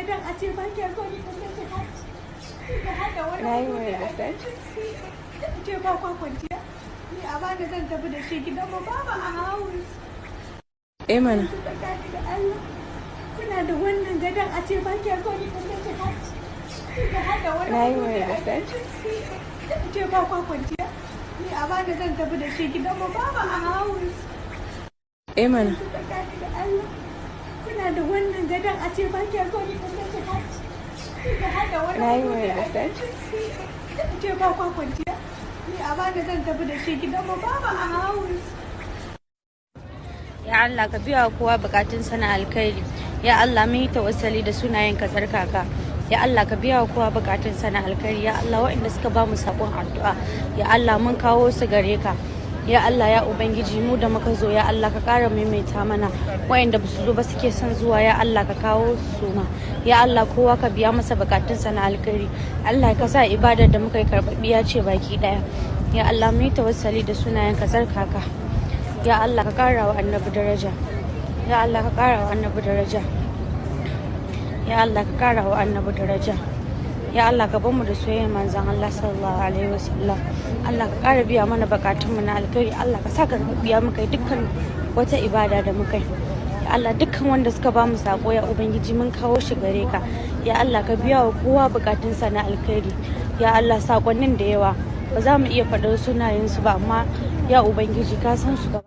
gadon a ce ba kya so ki kalle shi har ki haɗa wani Na yi abu mai da da sai. Ce ba kwa kwanciya. Ni a bani, zan tafi da shi gidan mu, babu a house. Eh mana. Tsakani da Allah, kuna da wannan gadon a ce ba kya so ki kalle shi har ki haɗa wani Na yi abu mai da da sai. Ce ba kwa kwanciya. Ni a bani, zan tafi da shi gidan mu, babu a house. Eh mana. Tsakani da Allah, kuna da wannan gadon a ce ba kya so ki kalle shi har ki haɗa wani Na yi abu mai da da sai. Ce ba kwa kwanciya. Ni a bani, zan tafi da shi gidan mu, babu a house. Ya Allah, ka biya wa kowa bukatun na alkhairi. Ya Allah, mun yi tawassali da sunayen ka tsarkaka. Ya Allah, ka biya wa kowa bukatun na alkhairi. Ya Allah, waɗanda suka ba mu sakon addu'a, ya Allah, mun kawo su gare ka. Ya Allah, ya Ubangiji, mu da muka zo, ya Allah, ka ƙara maimaita mana. Waɗanda ba su zo ba suke son zuwa, ya Allah, ka kawo su ma. Ya Allah, kowa ka biya masa bukatunsa na alkhairi. Allah, ka sa ibadar da muka yi karɓaɓɓiya ce baki ɗaya. Ya Allah, mun yi tawassali da sunayen ka tsarkaka. Ya Allah, ka ƙara wa Annabi daraja. Ya Allah, ka ƙara wa Annabi daraja. Ya Allah, ka ƙara wa Annabi daraja. Ya Allah, ka bamu da soyayyar Manzon Allah sallallahu alaihi wasallam. Allah, ka ƙara biya mana bukatunmu na alkhairi. Allah, ka sa ka biya muka yi dukkan wata ibada da muka yi. Ya Allah, dukkan wanda suka ba mu sako, ya Ubangiji, mun kawo shi gare ka. Ya Allah, ka biya wa kowa bukatunsa na alkhairi. Ya Allah, sakonnin da yawa, ba za mu iya faɗar sunayensu ba, amma ya Ubangiji, ka san su gaba.